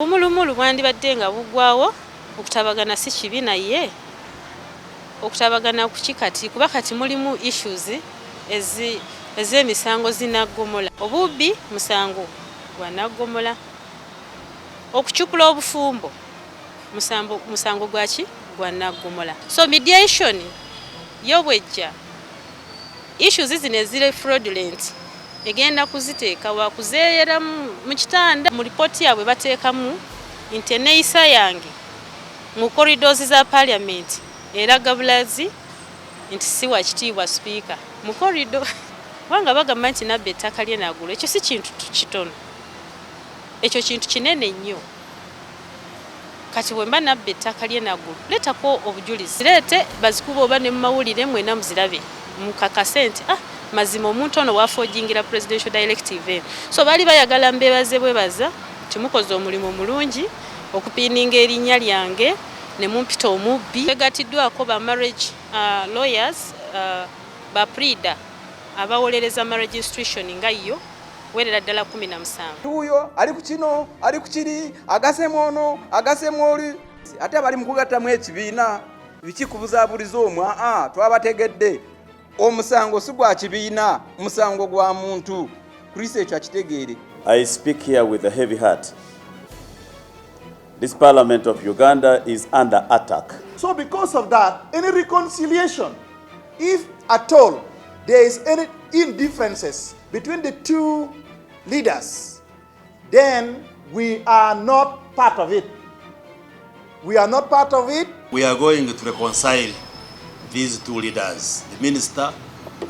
Obumulumulu bwandibadde nga buggwawo. Okutabagana si kibi, naye okutabagana kuki kati? Kuba kati mulimu issues ez'emisango zinaggomola. Obubbi musango gwa naggomola, okucupula obufumbo musango gwaki? Gwa naggomola. So mediation yo bwejja, issues zino eziri fraudulent egenda kuziteeka wakuzeeyera mu kitanda. Mu lipooti yaabwe bateekamu nti enneeyisa yange mu corridors za Parliament eraga bulazi nti si wa kitiibwa sipiika mu corridor, kubanga bagamba nti nabba ettaka lye Nagulu. Ekyo si kintu kitono, ekyo kintu kinene nnyo. Kati bwe mba nabba ettaka lye Nagulu, leetako obujulizi, leete bazikuba oba ne mu mawulire mwena muzirabe, mukakase nti, ah, mazima omuntu ono waforgingira presidential directive eno. So baali bayagala mbebaze bwebaza timukoze omulimu mulungi okupiininga erinnya lyange ne mumpita omubbi. Egatiddwako ba marriage lawyers, ba pleader abawolereza marriage institution nga yo werera ddala 17. Wuuyo ali ku kino, ali ku kiri, agasemu ono, agasemu oli, ate abali mu kugattamu ekibiina biki kubuzaabuliza omwo. Aa, twabategedde, omusango si gwa kibiina, musango gwa muntu. Kristo ekyo akitegeere. I speak here with a heavy heart. This Parliament of Uganda is under attack. So because of that, any reconciliation, if at all there is any indifferences between the two leaders, then we are not part of it. We are not part of it. We are going to reconcile these two leaders, the minister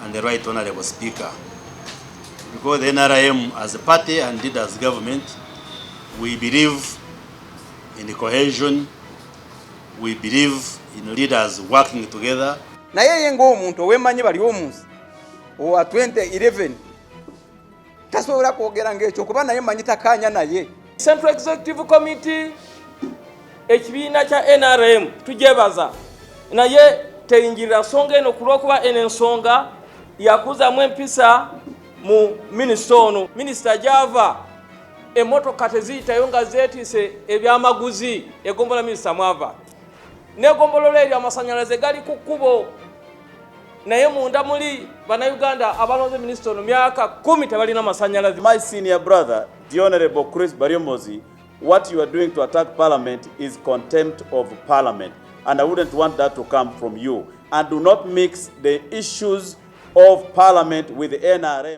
and the Right Honorable Speaker. Because the NRM as a party and indeed as government, we believe in cohesion, we believe in leaders working together. Naye ye ng'omuntu ow'emanyi bali omunsi owa 2011 tasobola kwogera ng'ekyo, kuba naye manyi takanya naye. Central Executive Committee, ekibiina kya NRM tugyebaza, naye teyingirira nsonga eno ku lw'okuba eno ensonga yakuzaamu empisa mu minisita ono. Minisita gyava emmotoka teziyitayo nga zeetiise ebyamaguzi. Egombola minisita mwava n'egombolola eryo amasanyalaze gali ku kkubo, naye munda muli Bannayuganda abalonze minisita ono myaka 10 tebalina masanyalaze. My senior brother, the Honorable Chris Baryomunsi, what you are doing to attack Parliament is contempt of Parliament. And I wouldn't want that to come from you. And do not mix the issues of Parliament with the NRM.